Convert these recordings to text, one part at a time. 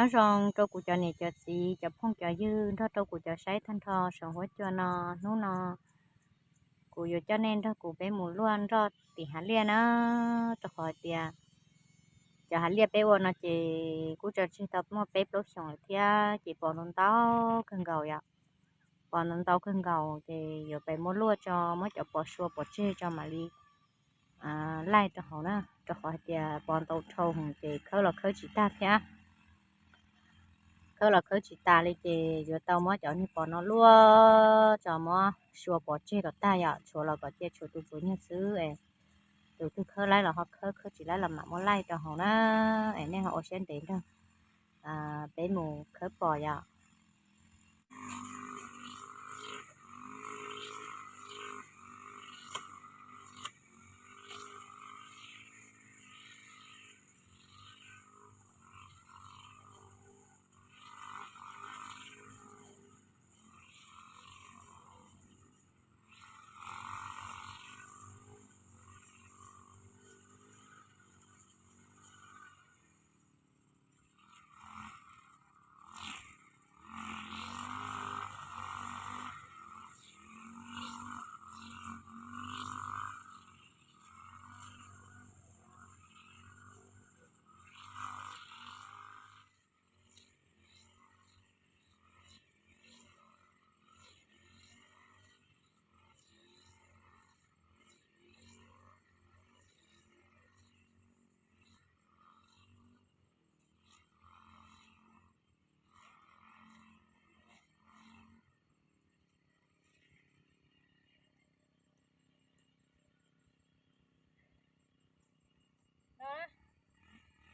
Nyob zoo rau kuv cov niam cov txiv, cov phooj cov ywg nrog rau kuv cov saib tag nrho saum huab cua no. Hnub no kuv yuav coj nej nrog kuv peb mus luaj nroj tim hav liaj na, rau qhov hais tias cov hav liaj peb ua no ces kuj tso tseg tau muaj peb plaub xyoos lawm thiab ces pos ntau ntau kawg nkaus yom. Pos ntau ntau kawg nkaus ces yuav peb muab luaj tso, muab cov pos sua pov tseg tso mam li laij rau hauv na, rau qhov hais tias pos ntau dhau ces khawb los khawb tsis tag thiab. Khawb los khawb tsis tas li ces yuav tau muab cov niag pos no luaj tso, muab sua pov tseg kom tag yom, tshuav los kom cia tshuav tus tsuav nyuag xwb es tus twg khawb laib los ho khawb, khawb tsis laib los mam muab laij rau hauv na. Es nej ho ua siab ntev nrog peb mus khawb pos yom.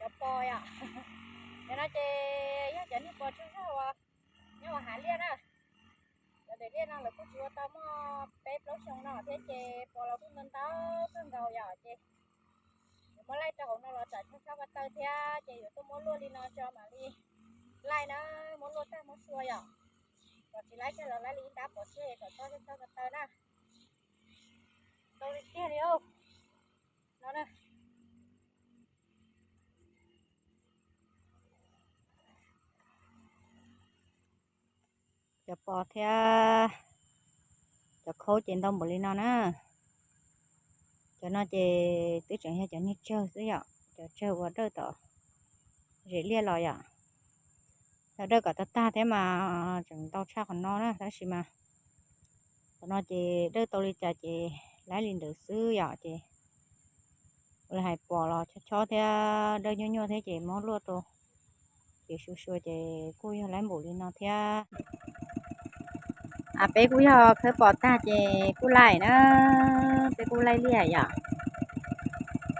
Cov pos yom, cov no ces yog cov niag pos tsawg zog uas nyob ua hav liaj na. Cov daim liaj no lawv kuj tsis ua tau muaj peb plaub xyoo no thiab ces pos los kuj ntau ntau kawg nkaus yom ces yuav muab laij rau hauv no los tsam txhob txhob ko taw thiab ces yuav tuaj muab luaj li no tso mam li laij na, muab luaj tag muab sua yom. Kom tsis laib tag los laib li ib nrab pov tseg kom txhob txhob ko taw na. Ntau tiag tiag li no na. Cov pos thiab cov khaub ces ntau npaum li no na. Cov no ces twb tseem yog cov niag tsawg xwb yom, cov tsawg uas dawj tom zem liaj los yom. Cov dawj kom tag tag thiab mas tseem ntau tshaj qhov no na, tab sis mas qhov no ces dawj tau li cas ces laib li ntawd xwb yom. Ces ua li hais pos los chob chob thiab dawj nyuaj nyuaj thiab ces muab luaj rau ces sua sua ces kuj yog laib npaum li no thiab. Peb kuj yog khawb pos tag ces kuj laij na, peb kuj laij liaj yom.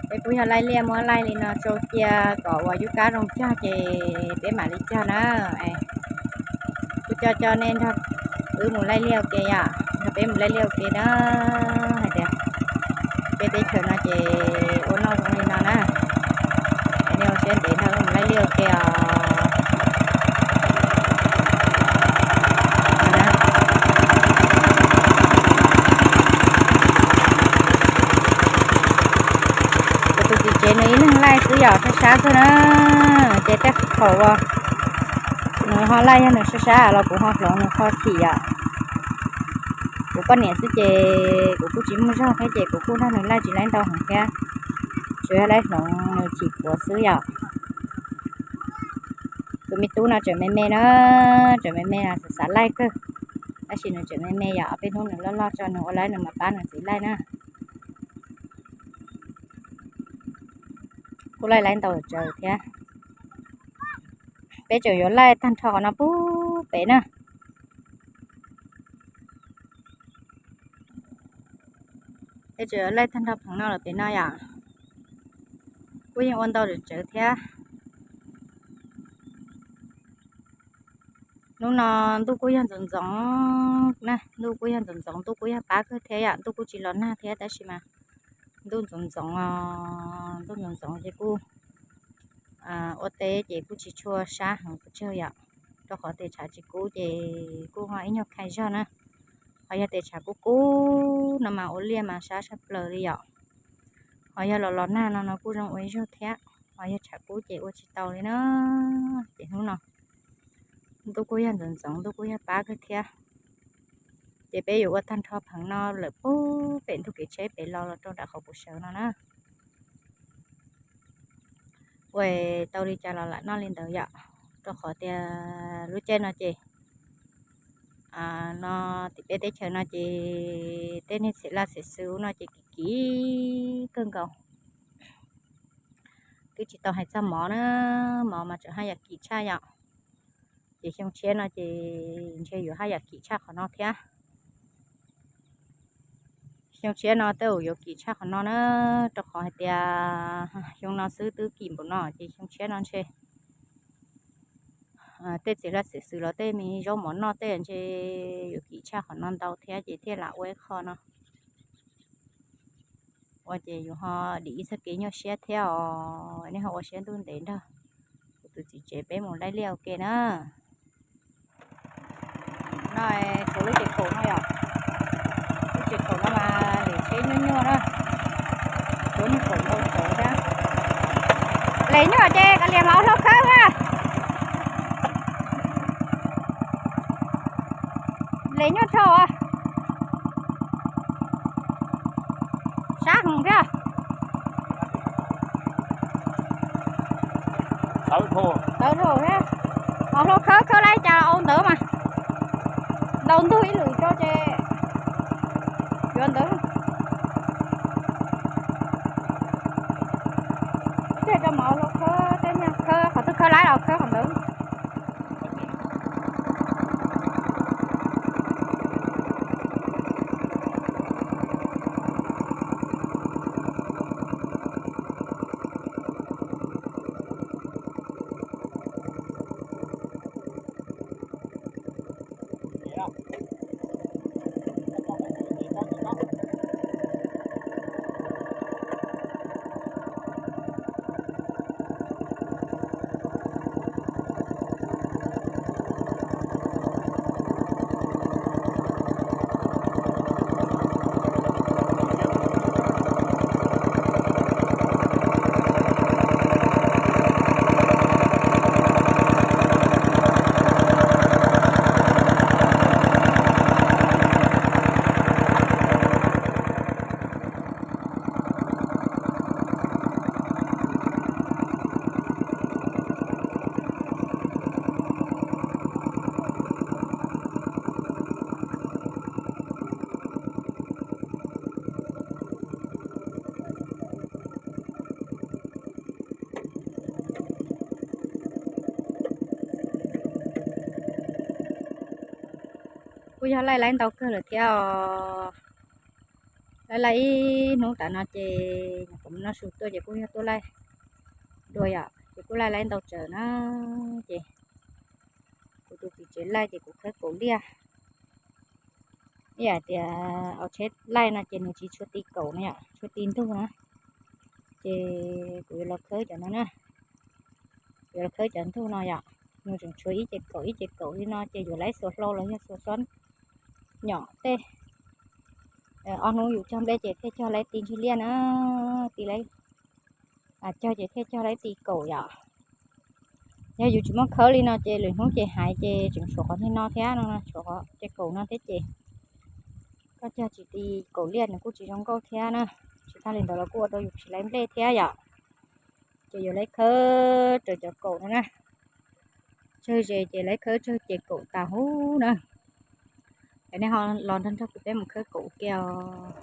Peb kuj yog laij liaj, muab laij li no tsau cia kom uas yub kab zoo cog ces peb mam li cog na. Kuj coj coj nej nrog wb mus laij liaj ua ke yom, nrog peb mus laij liaj ua ke na. Hais tias peb teb chaws no ces ua noj zoo li no na. Es nej ua siab ntev nrog wb mus laij liaj ua ke os. Kuv tus txiv tsev nws ib leeg laij xwb yom, sab sab xwb na. Ces tej thaum uas nws ho laij yog nws sab sab los kuv ho hloov nws qho thim yom. Kuv poj niam xwb ces kuv kuj tsis muaj zog thiab ces kuv kuj nrog nws laij tsis laij ntau heev thiab, tsuas yog laij hloov nws thim puav xwb yom. Tus me tub no tseem me me na, tseem me me xav xav laij kawg, tab sis nws tseem me me yom, ob peb hnub nws loj loj tso nws ua laib nws mam pab nws txiv laij na. Kuj laij laij ntau tsaws thiab. Peb tseem yuav laij tag nrho qhov no pub pem na. Peb tseem yuav laij tag nrho pheev no lawm pem no yom. Kuj yeej ua ntau tsaws thiab. Hnub no ntuj kuj yog ntxoov ntxoov na, ntuj kuj yog ntxoov ntxoov, ntuj kuj yog pab kawg thiab yom, ntuj kuj tsis los nag thiab tab sis mas ntuj ntxoov ntxoov, ntuj ntxoov ntxoov ces kuj ua teb ces kuj tsis tshua sab heev pes tsawg yom, rau qhov tes tshav tsis kub ces kuj ho ib nyuag khai zog na. Ho yog tes tshav kub kub no mas ua liaj mas sab sab plaws li yom. Ho yog los los nag no no kuj zoo ua ib zaug thiab. Yog tshav kub ces ua tsis tau li na. Ces hnub no ntuj kuj yog ntxoov ntxoov, ntuj kuj yog pab kawg thiab. Ces peb yuav ua tag nrho pheev no lawm puag pem ntug kev tsheb pem los los rau nram qhov kuv sawv no na. Ua tau li cas los lam noj li ntawd yom, rau qhov tias lub caij no ces no tim peb teb chaws no ces tej niag txiv laj txiv xwm no ces kim kim kawg nkaus. Twb tsis tau hais txog mov na, mov mas tseem haj yam kim tshaj yom. Ces xyoo tshiab no ces ntshe yuav haj yam kim tshaj qhov no thiab. Xyoo tshiab no tej zaum yuav kim tshaj qhov no na, rau qhov hais tias xyoo no xwb twb kim npaum no ces xyoo tshiab no ntshe tej txiv laj txiv xwm los tej me zaub mov noj tej ntshe yuav kim tshaj qhov no ntau thiab ces thiaj lam ua ib qho no. Ua ces yus ho dim ib txoj kev nyuaj siab thiab os, nej ho ua siab ntuj ntev nrog kuv tus txiv tsev peb mus laij liaj ua ke na. No tshuav lub tsev kaum no yom, lub tsev kaum no mas lem tsheb nyuaj nyuaj na, tshuav neeg kaum ntau tsawv thiab. Lem nyuaj ces kav liam mas ua hlau khawb na. Lem nyuaj dhau, sab heev thiab. Tawv dhau thiab. Ua hlau khawb khawb laib cas ua ntawd mas, ntaus ntug ib lwm rau ces yuav ntawd. Tiag rau mas ua hlau khawb tej niag khawb qhov twg khawb laib los khawb qhov ntawd. Kuj yog laij laib ntau kawg lawm thiab os. Laij laij ib hnub tas no ces nyuam qhuav noj su tuaj ces kuj yog tuaj laij dua yom, ces kuj laij laib ntau tsawv na. Ces kuv tus txiv tsev laij ces kuv khawb kaum liaj. Ib yam tias ua tsheb laij no ces nws tsis tshua ti kaum no yom, tshua ti ntug na. Ces kuv yuav los khawb cov no na, yuav los khawb cov ntug no yom. Nws tseem tshuav ib ce kaum ib ce kaum li no ces yuav laib xuas hlau los yog xuas xob nyom tej. Ob hnub yus cog nplej ces thiaj cog laib ti ntsig liaj na, ti laib, cog ces thiaj cog laib ti kaum yom. Yog yus tsis muab khawb li no ces lwm hnub ces hais ces tseem tshuav qhov niag no thiab no, tshuav qhov ce kaum no thiab ces koj cog tsis ti kaum liaj nws kuj tsis zoo nkauj thiab na. Tsis tag li ntawd los kuj ua rau yus tsis laib nplej thiab yom. Ces yuav laib khawb raws cov kaum no na. Tsawg ze ces laib khawb tsawg ces kaum tas huv na. Es nej ho los nrog nrog kuv peb mus khawb kaum ua ke os.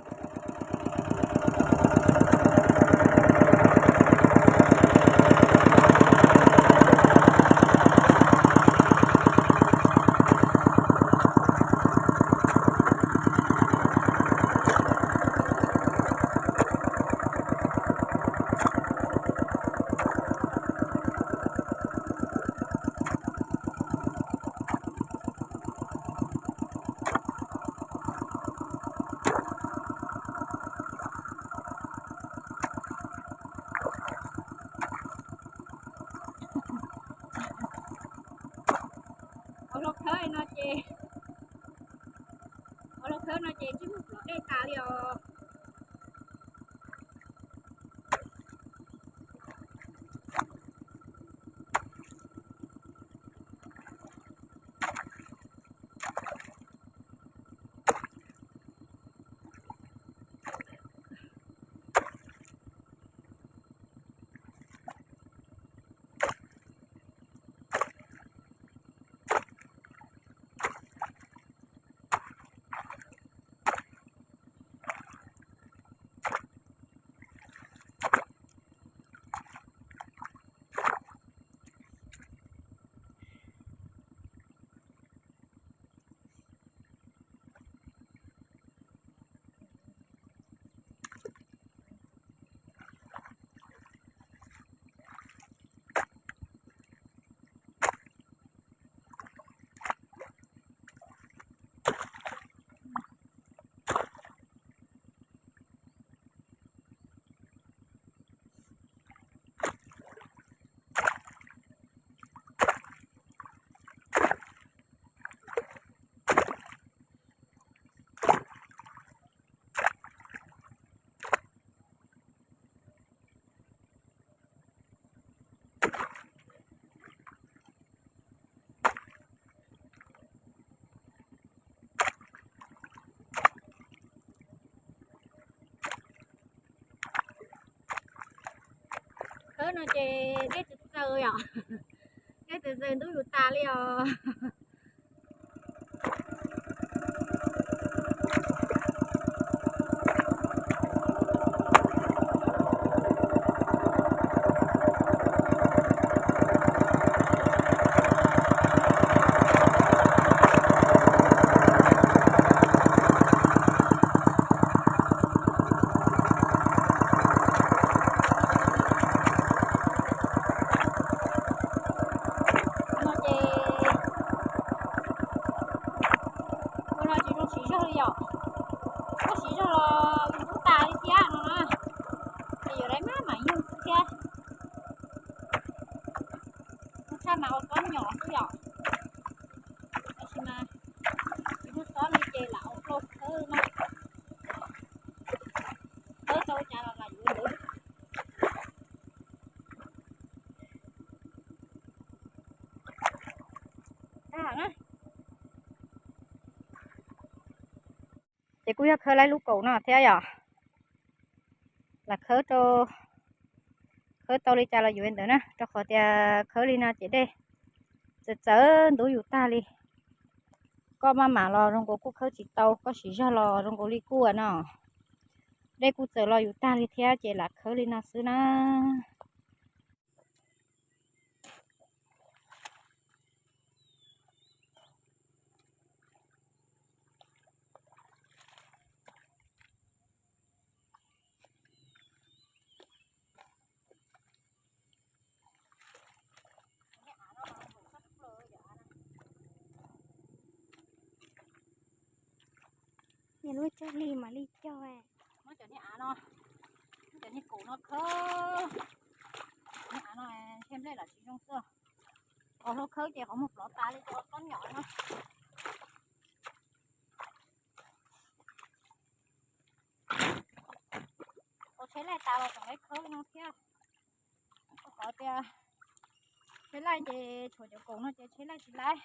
No ces dej txaws txaws yom, dej txaws txaws ntub yus tas li os. No ces ua no tsis zoo siv zog li yom, koj siv zog los ntub tas li thiab no na, ces yuav dai maj mam yug xwb thiab. Ua tshaj mas ua xob nyom xwb yom, tab sis mas yug xob li ces lam ua khawb no, khawb tau cas los lam yuav ntawd. Ces kuj yog khawb laib lub kaum no thiab yom, lam khawb rau, khawb tau li cas los yuav li ntawd na, rau qhov tias khawb li no ces dej txawv txawv ntub yus tag li. Koj maj mam los zoo nkaus kuj khawb tsis tau, koj siv zog los zoo nkaus li kuj no, dej kuj txawv los yus tag li thiab ces lam khawb li no xwb na. Niam lub tsob li mam li cog. Muab cov niag av no, muab cov niag kaum no khawb. Niag av no ntshe nplej los tsis zoo xwb. Qhov hluas khawb ces qhov muag plov tas li cov xob nyom no. Qhov tsheb laij tas los tseem laib khawb no thiab. Qhov tias tsheb laij ces tshuav cov kaum no ces tsheb laij tsis laib.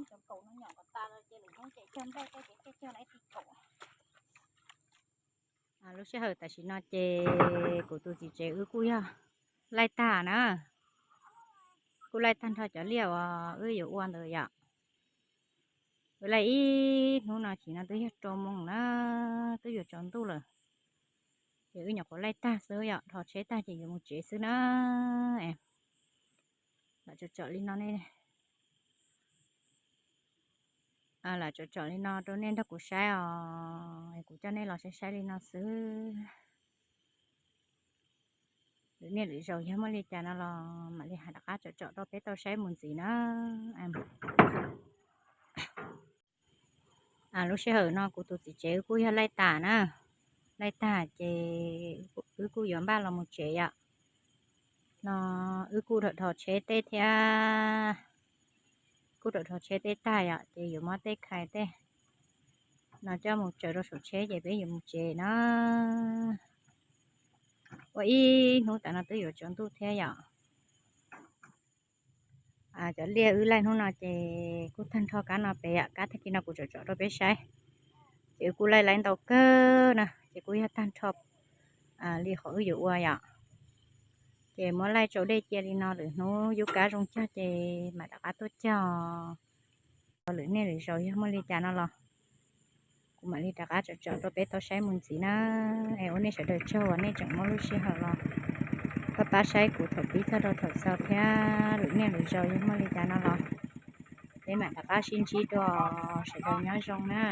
Cov kaum no nyom kom tas los ces lwm hnub ces cog nplej tej ces cog cog laib ti kaum. Lub sij hawm tam sim no ces kuv tus txiv tsev wb kuj yog laij tag na, kuj laij tag nrho cov liaj uas wb yuav ua ntawd yom. Wb laij ib hnub no, tam sim no twb yog rau moos na, twb yuav tsaus ntuj lawm. Ces wb nyuam qhuav laij tag xwb yom, dhos tsheb tag ces yuav mus tsev xwb na. Lam tsom tsom li no ne, lam tsom tsom li no rau nej nrog kuv saib os, kuv coj nej los saib saib li no xwb. Lwm niaj lwm zaus yog muaj li cas no los mam li hais rov qab tsom tsom rau peb tau saib mus ntxiv na. Lub sij hawm no kuv tus txiv tsev wb kuj yog laij tas na, laij tag ces wb kuj yuav npaj los mus tsev yom. No wb kuj dhos dhos tsheb tej thiab, kuj dhos dhos tsheb tej tag yom, ces yuav muab tej khai tej no coj mus tsaws rau saum tsheb ces peb yuav mus tsev na. Ua ib hnub tas no twb yuav tsaus ntuj thiab yom. Cov liaj wb laij hnub no ces kuj tag nrho kab no pem yom, kab tag kis no kuv tsom tsom rau peb saib. Ces wb kuj laij laij ntau kawg na, ces kuj yog tag nrho li qhov wb yuav ua yom. Ces muab laij tsau dej cia li no, lwm hnub yub kab zoo cog ces mam rov qab tuaj cog. Lwm niaj lwm zaus yog muaj li cas no los kuv mam li rov qab tsom tsom rau peb tau saib mus ntxiv na. Es ua nej sawv daws tsaug uas nej tseem muaj lub sij hawm los pab pab saib kuv thaum pib txog rau thaum xaus thiab. Lwm niaj lwm zaus yog muaj li cas no los peb mam rov qab sib ntsib dua, sawv daws nyob zoo na.